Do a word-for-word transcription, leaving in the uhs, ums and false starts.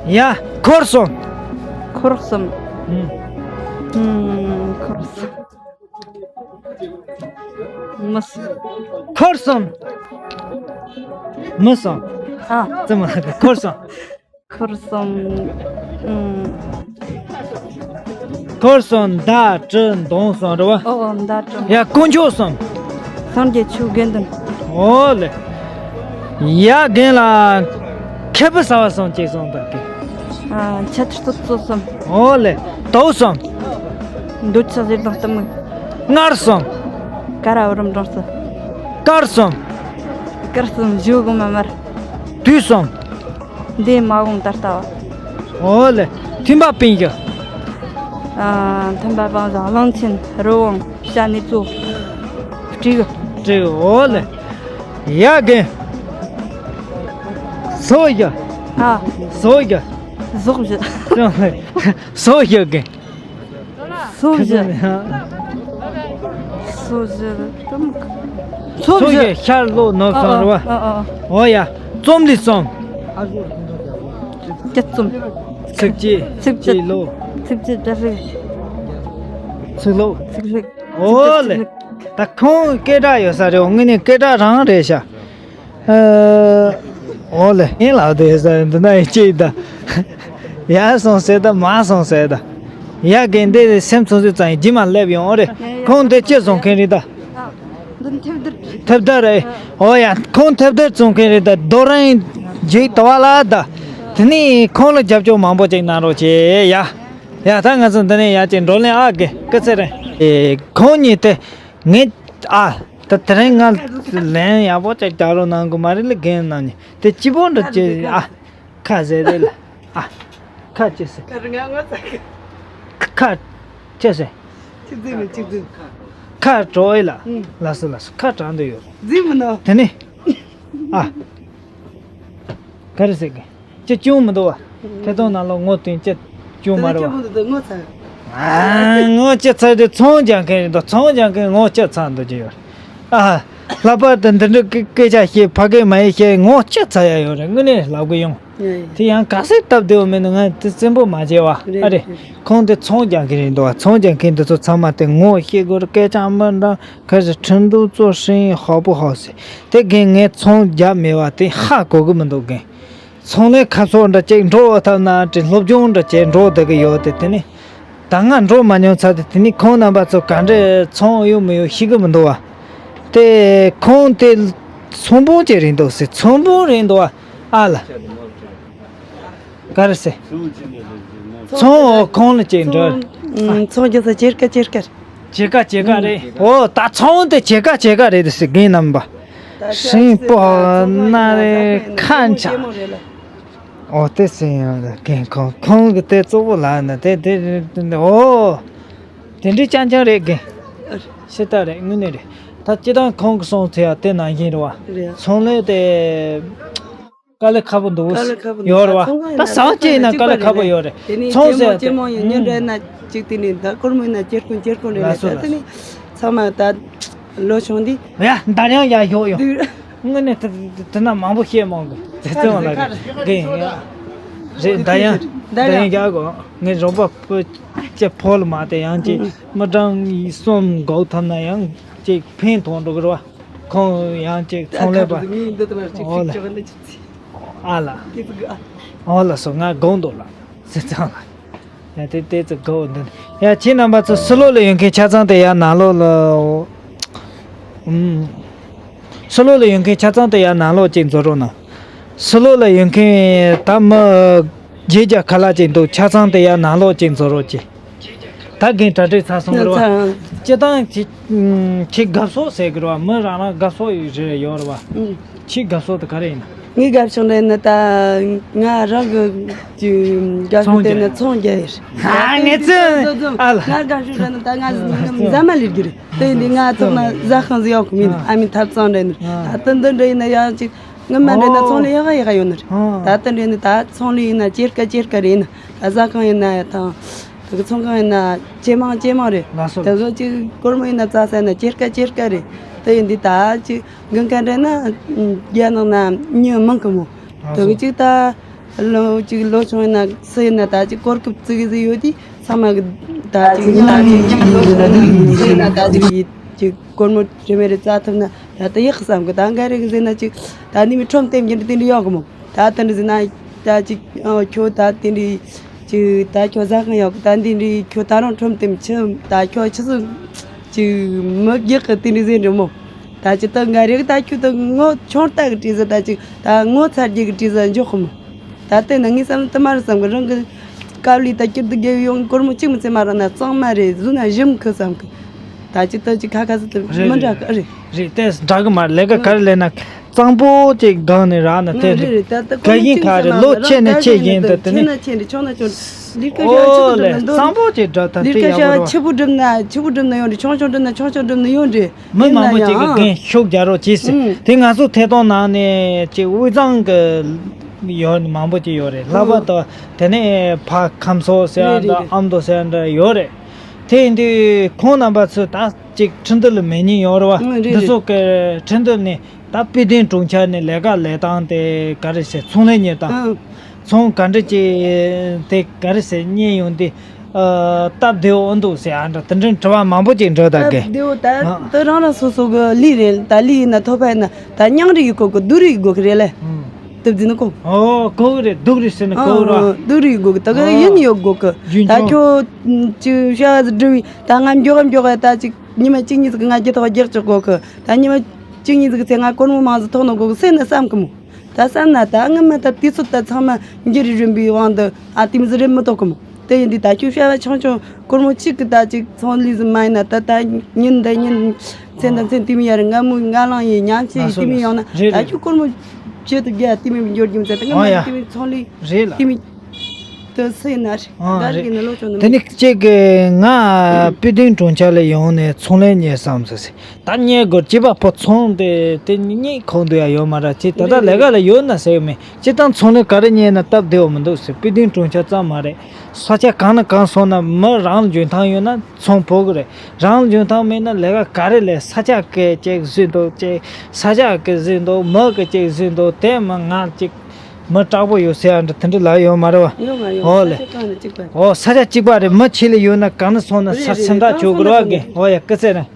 ཡ། འཁོར་གསུམ། འཁོར་གསུམ། ཨུམ། ཨུམ། འཁོར་གསུམ། མི་གསུམ། འཁོར་གསུམ། མི་གསུམ། ཨ། ཙི་མ་འཁོར་གསུམ། འཁོར་གསུམ། ཨུམ། འཁོར་གསུམ། མདའ་གྲི་མདུང་གསུམ་རེད་བ། ཨོ་ཨོ། མདའ་གྲི། ཡ། དཀོན་མཆོག་གསུམ། སངས་རྒྱས་ཆོས་དགེ་འདུན། ཨོ་ལེ། ཡ། རྒན་ལགས། ཁེ་ཕུ་ཟ་བ་གསུམ་གཅིག་གསུངས་དང་གི། ཨ། ཆ་ཐུར་ཚོད་ཚོད་གསུམ། ཨོ་ལེ། དོག་གསུམ། འདོད་ཆགས་ཞེ་སྡང་གཏི་མུག། མངར་གསུམ། ཀ་ར་བུ་རམ་འབྲོང་རྩི། དཀར་གསུམ། དཀར་གསུམ། བཞོ་གོང་མ་མར། དུག་གསུམ། འདས་མ་འོངས་ད་ལྟ་བ། ཨོ་ལེ། མཐུན་པ་སྤུན་བཞི། ཨ། མཐུན་པ་སྤུན་བཞི། གླང་ཆེན། རི་བོང་། བྱ་ནི་གཙོ། སྤྲེའུ། སྤྲེའུ། ཨོ་ལེ། ཡ། རྒན། སོ་བཞི། ཨ། སོ་བཞི། ཟོག་བཞི། སོ་བཞི། རྒན། སོ་བཞི། སོ་བཞི། སོ་བཞི། ཤར་ལྷོ་ནུབ་བྱང་རེད་བ། ཨ་ཨ། ཨོ་ཡ། རྩོམ་རིག་གསུམ། སྤྱི་རྩོམ། ཚིགས་བཅད། ཚིགས་བཅད། ཚིག་ལོ། ཚིགས་བཅད་བྲིས་རིགས། ཚིག་ལོ། ཚིག་རིགས། ཨོ་ལེ། ཚིག་རིགས། ད་ཁོང་སྐད་གྲགས་ཡོད་ས་རེད། དངོས་གནས་སྐད་གྲགས་རང་རེད་ཤག་ཨ། ཨོ་ལེ། ཡིན་ལགས། དེ་ས་འདི་ན་ཡི་ཅིག་ད། ཡར་སོང་ཟེར་ད། མར་སོང་ཟེར་ད། ཡ། རྒན་འདི་སེམས་ཚོར་ཚོར་ཙང་ཡིན། རྗེས་མ་སླེབས་ཡོང་། ཨོ་རེད། ཁོང་དེ་ཅི་བཟོ་མཁན་རེད་ད། འདི་ཐེབས་རྡུལ། ཐེབས་རྡུལ་རེད། ཨོ་ཡ། ཁོང་ཐེབས་རྡུལ་བཙོང་མཁན་རེད་ད། རྡོ་རིང་འཇིག་ཏུ་བ་ལ་ད། དེ་ནས་ཁོང་ལ་རྒྱབ་སྐྱོར་མང་པོ་ཅིག་གནང་རོགས་བྱེད་ཡ། ཡ། ད་ང་ཚོ་འདི་ནས་ཡར་ཅིག་འགྲོ་ལེན། ཨ། རྒན་སྐུ་ཚེ་རིང་། ཨེ། ཁོང་གཉིས་དེ། ངས། ཨ། ད་དེ་རིང་ང་ལན་ཡག་པོ་ཅིག་རྒྱག་རོགས་གནང་དགོས་མ་རེད་ལ། རྒན་རྣམ་གཉིས་དེ་སྐྱིད་པོ་འདྲ་བྱེད། ཨ། ཁ་ཟེར་རེད་ལ། ཨ། ཁ་ཅི་ཟེར། ཁ་རི་ང་ང་ཚ་གི། ཁ་ཅི་ཟེར། ཅི་ཟེར་མི་ཅི་ཟེར། ཁ་གྲོགས་ཨེ་ལ། ཨུམ། ལགས་སོ་ལགས་སོ། ཁ་གྲགས་འདོད་ཡོད། ཟིན་མི་ནོ། དེ་ནི། ཨ། ག་རེ་ཟེར་གི། ཅི་བྱུང་མི་འདུག་བ། ཐད་གཏོང་ནང་ལོགས་ངོ་བསྟན་ཅི་བྱུང་མ་རེད་བ། ངོ་ཚ། ཨ། ངོ་ཅི་ཚ་དེ་ཚོང་རྒྱག་མཁན་རེད་འདུག་ཚོང་རྒྱག་མཁན་ངོ་ཅི་ཚ་འདུག་ཅི་ཡོད། ཨ། ལྷག་པར་དུ་འདི་འདྲ་སྐད་ཆ་བཤད། ཕ་སྐད་མ་ཡིན་བཤད། ངོ་ཅི་ཚ་ཡ་ཡོད་རེད། དངོས་གནས་ལབ་གི་ཡོང་། དེ་ཡང་ག་སེ་སྟབས་བདེ་བོ་མེད་ན། ང་དེ་བཙན་པོ་མ་བྱས་བ། ཨ་རེད། ཁོང་དེ་ཚོང་རྒྱག་མཁན་རེད་འདུག་བ། ཚོང་རྒྱག་མཁན་དེ་ཚོ་ཚང་མ་དེ་ངོ་ཤེས་དགོས་རེད། སྐད་ཆ་མི་འདྲ། ཁ་ཞིག་ཁྲིན་ཏུའུ་ཙོ་ཧྲིན་ཧོ་པོ་ཧོ་ཟེར། དེ་རྒན་ངས་ཚོང་རྒྱབ་མེད་བ། དེ་ཧ་གོ་གི་མི་འདུག་རྒན། ཚོང་ལས་ཁ་ཕྱོགས་འདྲ་ཅིག་འགྲོ་ཐབས་ན་དེ་སློབ་སྦྱོང་འདྲ་བྱས་འགྲོ་བསྡད་གི་ཡོད་དེ། དེ་ནི་ད་ང་འགྲོ་མ་མྱོང་ཚར་དེ། དེ་ནི་ཁོང་རྣམ་པ་ཚོ་ག་འདྲས་ཚོང་ཡོད་མི་ཡོད་ཤེས་གི་མི་འདུག་བ། དེ་ཁོང་དེ་ཚོང་དཔོན་ཅིག་རེད་འདུག་ཟེར། ཚོང་དཔོན་རེད་འདུག་བ། ཨ་ལ། ག་རེ་ཟེར། ཚོང་ཁོང་ལ་ཅིག་འགྲོ། ཚོང་། ཚོང་རྒྱག་ས་ཕྱེད་ཀ་ཕྱེད་ཀ། ཕྱེད་ཀ་ཕྱེད་ཀ་རེད། ཨོ། ད་ཚོང་དེ་ཕྱེད་ཀ་ཕྱེད་ཀ་རེད་ཟེར། རྒན་རྣམ་པ། ཧྲིང་པོ་ན་རེ་ཁ་འཆག་ཨོ། དེ་སེ་ཡང་རྒན་ཁོང་ཁོང་གི་དེ་གཙོ་བོ་ལ་ན་དེ་དེ་དེ་ཨོ། དེ་འདྲའི་རྐྱང་རྐྱང་རེད་རྒན། ཤི་ད་རེད། དངོས་གནས་རེད། ད་སྤྱི་བཏང་ཁོང་གི་སོང་ཚེ་ཡ་དེ་ནང་བཞིན་རེད་བ། རེད། ཚོང་ལས་དེ། དཀའ་ལས་ཁག་པོ་འདུག་དཀའ་ལས་ཁག་པོ་འདུག་ཡོད་རེད་བ། ད་ཚོང་ཁང་ཡིན་ན་ད་ཟ་ཡང་ཅིག་ཡིན་ན་དཀའ་ལས་ཁག་པོ་ཡོད་རེད། དེ་ནས་ཚོང་ཟེར་ཇེ་མང་ཇེ་མང་ཡིན། ཉིན་རེ་ན་གཅིག་དེ་ནས་ད་སྒོར་མོ་ཡིན་ན་ཇེ་དཀོན་ཇེ་དཀོན་རེད། ལགས་སོ། ད་དེ་ནས་ཚང་མ་ད་ལོ་ཆུང་དུས། ཡ། ད་རང་ཡ་ཞོག་ཡོང་དུས། དངོས་གནས་དེ་དེ་ན་མང་པོ་བཤད་མང་གི། དེ་ཚོ་ལ་གི་ཡིན། རེད། ད་ཡང་ད་ཡང་རྒྱག་གོ། ངས་རོགས་པ་ཕོ་ཅེ་ཕོ་ལ་མ་དེ་ཡང་ཅིག་མི་གྲངས་ཡིག་གསུམ་འགོག་ཐུབ་ན་ཡང་ཅིག་ཕན་ཐོགས་འགྲོ་གི་རེད་བ། ཁོང་ཡང་ཅིག་ཚོང་ལས་པ། ཨོ་ལ། ཨོ་ལ་སོ། ང་དགོངས་འདུག་ལ་ཟེར་ཙང་ལ། ཡ། དེ་དེ་ཚོ་དགོངས་འདུག་ཡ། ཁྱེད་རྣམ་པ་ཚོ་ཕྱི་ལོགས་ལ་ཡོད་མཁན་ཆ་ཚང་དེ་ཡར་ནང་ལོགས་ལ། ཨུམ། ཕྱི་ལོགས་ལ་ཡོད་མཁན་ཆ་ཚང་དེ་ཡར་ནང་ལོགས་ཅིག་འཛུལ་རོགས་གནང་། ཕྱི་ལོགས་ལ་ཡོད་མཁན་ད་མི་བརྒྱད་བརྒྱ་ཁ་ལྷག་ཅིག་འདུག་ཆ་ཚང་དེ་ཡར་ནང་ལོགས་ཅིག་འཛུལ་རོགས་གྱིས། ད་རྒན་གྲ་སྒྲིག་ཚར་སོང་གི་རེད་བ། ཚར། སྤྱི་བཏང་ཁྱེད་ཁྱེད་དགའ་ཕྱོགས་ཟེར་གི་རེད་བ། མི་རང་རང་དགའ་ཕྱོགས་ཡོད་རེད་ཡོད་རེད་བ། ཨུམ། ཁྱེད་དགའ་ཕྱོགས་དེ་ག་རེ་ཡིན་ན། ངའི་དགའ་ཕྱོགས་འདྲ་ཡིན་ན་ད་ང་རང་གི་དགའ་ཕྱོགས་དེ་ནི་ཚོང་རྒྱག་ཡིན། ཨ། ངས་ཚོང་། ཨ་ལ། ང་དགའ་ཕྱོགས་འདྲ་ན་ད་ང་ཟ་མ་ལས་གི་རེད། དེ་ཡིན་དུས་ང་ཚོང་ན་ཟ་ཁང་ཟིག་ཡོད་གི་མིན། ཨ་མའི་ཐབ་ཚང་འདྲ་ནི། ད་དེ་འདི་འདྲ་ཡིན་ན་ཡང་ཅིག་ངའི་མ་འདྲ་ན་ཚོང་ལས་ཡག་ག་ཡག་ག་ཡོད་ནི་རེད། ད་དེ་འདྲ་ཡིན་ན་ད་ཚོང་ལས་ཡིན་ན་ཇེ་དཀའ་ཇེ་དཀའ་རེད། ཡིན་ན་ད་ཟ་ཁང་ཡིན་ན་ཡང་ཐང་། དེ་གི་ཚོང་ཁང་ཡིན་ན་ཇེ་མང་ཇེ་མང་རེད། ལགས་སོ། དེ་གི་ཅིག་སྒོར་མོ་ཡིན་ན་བཙལ་ས་ཡིན་ན་ཇེ་དཀའ་ཇེ་དཀའ་རེད། དེ་ཡིན་དུས་ད་ཅིག་དགུན་ཁ་འདྲ་ན་རྒྱ་ནག་ན་མྱི་མང་གི་མོ། ལགས་སོ། དེ་གི་ཅིག་ད་ ལོ་གཅིག་ལོ་ཆུང་ཡིན་ན་སུ་ཡིན་ན་ད་ཅིག་གོ་སྐབས་བརྩི་གི་ཟིག་ཡོད་དུས་ཚང་མ་གི་ད་ཅིག་ད་ཅིག་ཡིན་ན་ད་ཅིག་ཡིན་ན་ད་ཅིག་ཅིག་སྒོར་མོ་དྲི་མེད་རེ་བཙལ་ཐུབ་ན་ད་ལྟ་ཡག་གི་བསམ་གི། ད་འགའ་རེ་གི་ཟེར་ན་ཅིག་ད་ནི་མི་ཁྲོམ་སྟེམ་རྒྱུ་འདྲ་དེ་འདྲ་ཡོད་གི་མོ། ད་དེ་འདྲ་ཟེར་ན་ད་ཅིག་ཨ་ཁྱོད་ད་དེ་འདྲ་ཅིག་ད་ཁྱོད་ཟ་ཁང་ཡོད་གི། ད་འདི་འདྲ་ཁྱོད་ད་རུང་ཁྲོམ་སྟེམ་ཆི་ད་ཁྱོད་ཆི་ཟིག་ཅིག་མི་རྒྱག་གི་དེ་འདྲ་ཟེར་འདྲ་མོ། ད་ཅི་ད་འགའ་རེ་གི་ད་ཁྱོད་ད་ངོ་ཆུང་ལྟ་གི་བྲིས་ཟེར། ད་ཅིག་ད་ངོ་ཚ་རྒྱུ་གི་བྲིས་ཟེར་འཇོག་གི་མོ། ད་ལྟ་ན་ངས་བསམ་དུ་མ་རེད་བསམ་གི། རང་གི་དཀའ་ལས་ད་སྐྱིད་སྡུག་རྒྱབ་ཡོང་སྒོར་མོ་གཅིག་མི་ཚེ་མ་རག་ན་གཙང་མ་རེད། བཟོ་ན་ཞིམ་གི་བསམ་གི། ད་ཅི་ད་ཅི་ཁ་ཁ་ཟིག་ཏུ་རེད། མི་འདྲ་གི་རེད། རེད་དེ་འདྲ་གི་མ་རེད། ལས་ཀ་ག་རེ་ལས་ན་གཙང་པོ་ཅིག་སྒང་ནས་རག་ན་དེ་རེད། རེད་ད་ད་ག་ཡིན་ག་རེད། ལོ་ཆེ་ནས་ཆེ་ཡིན་ད་དེ་ནས་ཆེ་ན་ཆེ་རེད། ཆུང་ན་ཆུང་རེད། ལས་ཀ་ཞག་ཨོ་ཆི་ལས་ད་གཙང་པོ་ཅིག་འདྲ་ད་ལས་དེ་ཀ་ཡག་པོ་ཞག་རེད། ཆེ་པོ་སྒྲུབ་ན་ཆེ་པོ་སྒྲུབ་ན་ཡོང་རེད། ཆུང་ཆུང་སྒྲུབ་ན་ཆུང་ཆུང་སྒྲུབ་ན་ཡོང་རེད། མི་མང་པོ་ཅིག་གི་འགན་ཤུགས་རྒྱག་རོགས་གྱིས་ཟེར། ཨུམ། དེ་ང་ཚོ་ཐད་གཏོང་ནང་ནས་ཅིག་དབུས་གཙང་གི་ཡོད་ནི་མང་པོ་ཅིག་ཡོད་རེད། ལྷག་པར་དུ་དེ་ནས་ཕ་ཁམས་སོགས་ཟེར་ཡ་འདྲ། རེད་རེད། ཨ་མདོ་ཟེར་ཡ་འདྲ་ཡོད་རེད། དེ་ཡིན་དུས་ཁོང་རྣམ་པ་ཚོ་ད་ཅིག་ཁྲིན་ཏུའུ་ལ་མེད་མཁན་ཡོད་རེད་བ། ཨུམ། རེད་འདི་རེད། ཚོ་གི་ཁྲིན་ཏུའུ་ནས་ད་པི་ཏིན་གྲོང་ཁྱེར་ནས་ལས་ཀ་ལས་སྟངས་དེ་ག་རེ་ཟེར། ཚོང་ལས་གཉེར་སྟངས། ཨུམ། ཚོང་ག་འདྲ་ཅིག་དེ་ག་རེ་ཟེར་གཉེར་ཡོང་དུས་ཨ་སྟབས་བདེ་བོ་འདུག་ཟེར་ཨ་འདྲ་དེ་འདྲའི་དྲི་བ་མང་པོ་ཅིག་འདྲི་ད་གི། སྟབས་བདེ་བོ་ད་ཨ་ད་རང་རང་སོ་སོ་གི་ལས་རེད། ད་ལས་ཡིན་ན་ཐོབ་པ་ཡིན་ན་ད་མྱང་རིགས་ཡོད་གོ་གི། སྡུག་རིགས་ཡོད་གོ་གི་རེད་ལེ། ཨུམ། སྟབས་བདེ་ནི་གོ། ཨོ་གོ་གི་རེད། སྡུག་རིགས་ཟེར་ནི་གོ་ར། ཨ་སྡུག་རིགས་ཡོད་གོ་གི། ད་གི་ཨོ་ཡིན་ཡོད་གོ་གི། རྒྱུན་ད་འཁྱོངས། ཁྱོད་ཅི་བྱ་བ་འདྲི་བའི་ད་ང་མགྱོགས་མགྱོགས་ད་ཅིག་ཉི་མ་གཅིག་གཉིས་ཟིག་ང་རྒྱུ་ཐོག་རྒྱག་ཆོག་གོ་གི། ད་ཉི་མ་གཅིག་གཉིས་ཟིག་ཚེ་ང་སྒོར་མོ་མང་ཟིག་ཐོག་ནོ་གོ་གི་ཟེར་ན་བསམ་གི་མོ། ད་བསམ་ན་ད་ངི་མ་ད་དུས་ཚོད་ད་ཚང་མ་འགྱུར་རེ་རིམ་པའི་དབང་དུ་ཨ་ཏིམ་ཟི་རེད་མི་ཐོག་གི་མོ། དེ་ཡིན་དུས་ད་ཁྱོད་བྱ་བ་ཆུང་ཆུང་སྒོར་མོ་གཅིག་གི་ད་ཅིག་ཚོང་ལས་ཟིག་མ་ཡིན་ན་ད་ད་ཉིན་ད་ཉིན་མཚན་ད་མཚན་ཏིམ་ཡ་རེ་ང་མོ་ང་ལང་ཡིན་ཉམས་ཆེ་ཡི་ཏིམ་ཡོང་ན། རེད་ད་རེད། ཁྱོད་སྒོར་མོ་བྱེད་དུ་རྒྱ་ཏིམ་འགྱུར་རྒྱུ་མཚན་ད་ངི་ཨོ་མ་ཡ། ཏིམ་ཚོང་ལས་རེད་ལ། ཏིམ་དུ་སེ་ན་རེད། ཨ་ག་རེ་རེད། ཡིན་ན་ལོ་ཆུང་ནི་དེ་མོ། ནི་གཅིག་གི་ང་པི་ཏིན་གྲོང་ཁྱེར་ལ་ཡོང་ནས་ཚོང་ལས་གཉེར་བསམ་ཟེར་ཟེར། ད་གཉེར་དགོས་ཅི་པ་ཕོ་ཚོང་དེ་དེ་གཉིས་ཁོག་འདུག་ཡ་ཡོད་མ་ར། ཅི་ད་ལྟ་རེད་ལས་ཀ་རེད། ལ་ཡོད་ན་ཟེར་གི་མེད། སྤྱིར་བཏང་ཚོང་ལས་ག་རེ་གཉེར་ན་སྟབས་བདེ་བོ་མི་འདུག་ཟེར། པི་ཏིན་གྲོང་ཁྱེར་ཙམ་མ་རེད། ས་ཆ་གང་ན་གང་སོང་ན་མི་རང་ལ་འཇོན་ཐང་ཡོད་ན་ཚོང་ཕོག་གི་རེད། རང་ལ་འཇོན་ཐང་མེད་ན་ལས་ཀ་ག་རེ་ལས། ས་ཆ་གི་ཅིག་བཟོས་འདུག་ཅིག་ས་ཆ་གི་བཟོས་འདུག་མི་གི་ཅིག་བཟོས་འདུག་དེ་མི་ང་ཅིག་མི་དྲག་པོ་ཡོད་ཟེར་ཡ་འདྲ་དེ་འདྲ་ལབ་ཡོད་མ་རེད་བ། ཡོད་མ་ཡོད། ཨོ་ལེ། ས་ཆ་གང་ནས་གཅིག་པ་རེད། ཨོ་ས་ཆ་གཅིག་པ་རེད། མི་ཆེ་ལ་ཡོད་ན་གང་ན་སོང་ན་རེད་ས་རེད། སེམས་ཐག་གང་ཆོད་སོང་གི་རེད་ན་བ་གི། ཨོ་ཡ་སྐུ་ཚེ་རིང་།